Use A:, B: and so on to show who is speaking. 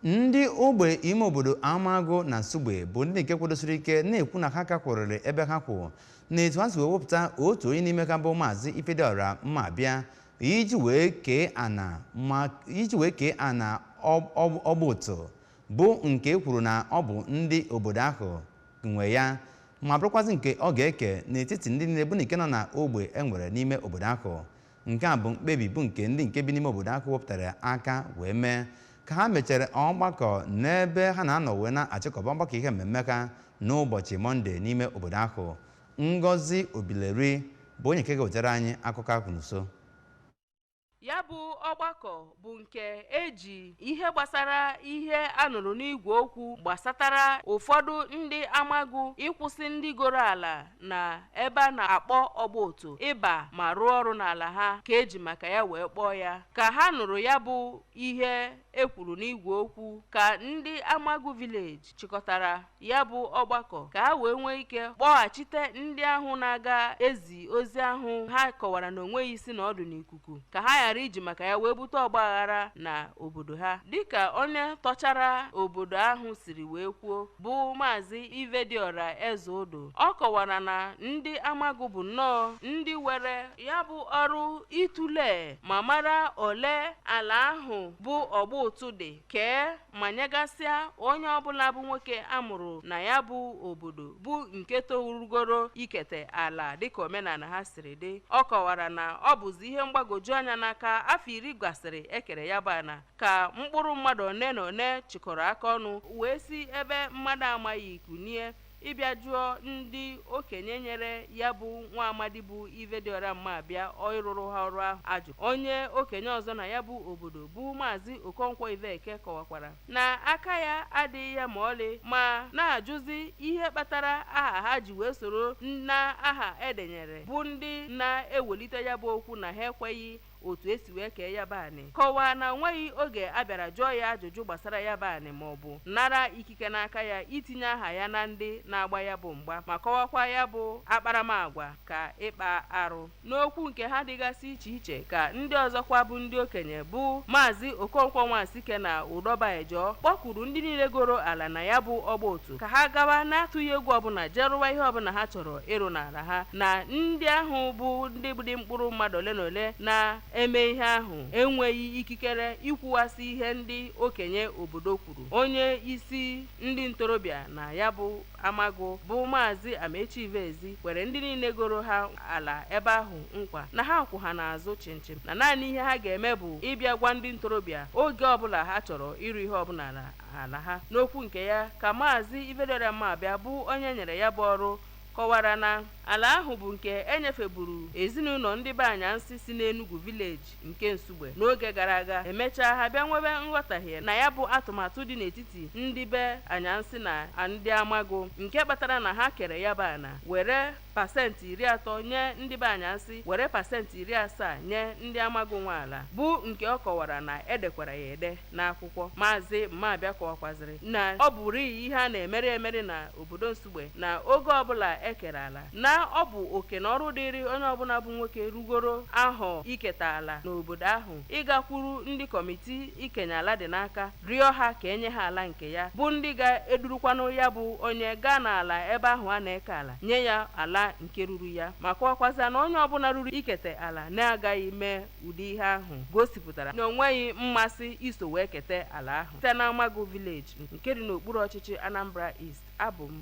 A: Ndị ogbe ime obodo Amagụ na Nsugbe bụ ndị nke kwudosiri ike na-ekwu na ha ka kwụrịrị ebe ha kwụ na etu ha si wee wepụta otu onye n'ime ha, bụ Maazị Ifediọra Mmabịa, iji wee kee ana ọgbụtụ bụ nke e kwuru na ọ bụ ndị obodo ahụ nwe ya, ma bụrụkwazị nke ọ ga-eke n'etiti ndị niile bụ nke nọ na ogbe e nwere n'ime obodo ahụ. Nke a bụ mkpebi bụ nke ndị nke bi n'ime obodo ahụ wepụtara aka wee mee ka ha mechara ọgbakọ n'ebe ha na-anọ wee na-achịkọba ọgbakọ ihe mmemme ha n'ụbọchị Mọnde n'ime obodo ahụ. Ngozi Obileri bụ onye nke ga-wetara anyị akụkọ ahụ n'uso.
B: Ya bụ ọgbakọ bụ nke eji ihe gbasara ihe a nụrụ n'igwe okwu gbasatara ụfọdụ ndị Amagụ ịkwụsị ndị goro ala na ebe a na-akpọ Ọgba ịba ma rụọ ọrụ n'ala ha, ka eji maka ya wee kpọọ ya. Ka ha nụrụ ya bụ ihe ekwuru n'igwe okwu, ka ndị Amagụ Village chịkọtara ya bụ ọgbakọ ka ha wee nwee ike kpọghachite ndị ahụ na-aga ezi ozi ahụ ha kọwara na onweghị isi na ọdụ n'ikuku, ka ha ghara iji maka ya wee bute ọgbaghara na obodo ha. Dịka onye tọchara obodo ahụ siri wee kwuo, bụ Maazị Ivediora Ezeodo, ọ kọwara na ndị Amagụ bụ nnọọ ndị were ya bụ ọrụ ịtụle ma mara ole ala ahụ bụ ọgba ụtụ dị, kee ma nyegasịa onye ọbụla bụ nwoke amụrụ na ya bụ obodo bụ nke torugoro ikete ala dịka omenala ha siri dị. Ọ kọwara na ọ bụzi ihe mgbagwoju anya n'aka afọ 10 gasịrị ekere ya bụ ana, ka mkpụrụ mmadụ one na one chịkọrọ aka ọnụ wee si ebe mmadụ amaghị kunie ịbịa jụọ ndị okenye nyere ya bụ nwa amadi bụ Ivediora Mmabịa ịrụrụ ha ọrụ ahụ ajụ. Onye okenye ọzọ na ya bụ obodo, bụ Maazị Okonkwo Iveke, kọwakwara na aka ya adịghị ya ma ọlị, ma na-ajụzi ihe kpatara aha ha ji wee soro na aha edenyere bụ ndị na-ewelite ya bụ okwu na ha ekweghị otu esi wee kee ya bụ anị. Kọwaa na onweghị oge a bịara jụọ ya ajụjụ gbasara ya bụ anị maọbụ nara ikike n'aka ya itinye aha ya na ndị na-agba ya bụ mgba, ma kọwakwa ya bụ akparamagwa ka ịkpa arụ. N'okwu nke ha dịgasị iche iche, ka ndị ọzọkwa bụ ndị okenye, bụ Maazị Okonkwo Nwasike na Ụdọba Ejọ, kpọkuru ndị niile goro ala na ya bụ ọgba otu ka ha gawa na-atụghị egwu ọbụla jee rụwa ihe ọbụla ha chọrọ ịrụ n'ala ha, na ndị ahụ bụ ndị dị mkpụrụ mmadụ ole na ole na-eme ihe ahụ enweghị ikikere ikwuwasị ihe ndị okenye obodo kwuru. Onye isi ndị ntorobịa na ya bụ Amagụ, bụ Maazị Amechi Ivezi, kwere ndị niile goro ha ala ebe ahụ nkwa na ha kwụ ha n'azụ chinchin, na naanị ihe ha ga-eme bụ ịbịa gwa ndị ntorobịa oge ọbụla ha chọrọ ịrụ ihe ọbụla na ala ha. N'okwu nke ya, ka Maazị Ivedora Mmabịa, bụ onye nyere ya bụ ọrụ, kọwara na ala ahụ bụ nke enyefeburu ezinụlọ ndị be Anyansị si n'Enugu Village nke Nsugbe n'oge gara aga. Emechaa ha bịa nwebe nghọtahie na ya bụ atụmatụ dị n'etiti ndị be Anyansị na ndị Amagụ, nke kpatara na ha kere ya bụ ana, were 30% nye ndị be Anyansị, were 70% nye ndị Amagụ nwe ala, bụ nke ọ kọwara na edekwara ya ede n'akwụkwọ. Maazị Mmabịa kọwakwazịrị na ọ bụrịị ihe a na-emeri emeri na obodo Nsugbe, na oge ọbụla ekere ala, na ọ bụ oke na ọrụ dịrị onye ọbụla bụ nwoke rugoro ahọ iketa ala n'obodo ahụ ịgakwuru ndị kọmitii ikenye ala dị n'aka, rịọ ha ka enye ha ala nke ya, bụ ndị ga-edurukwanụ ya bụ onye gaa n'ala ebe ahụ a na-eke ala, nye ya ala nke ruru ya, ma kọwakwazịa na onye ọbụla ruru ikete ala na-agaghị mee ụdị ihe ahụ gosipụtara na o nweghị mmasị iso wee kete ala ahụ. Site na Amagụ Village nke dị n'okpuru ọchịchị Anambra East, abụ m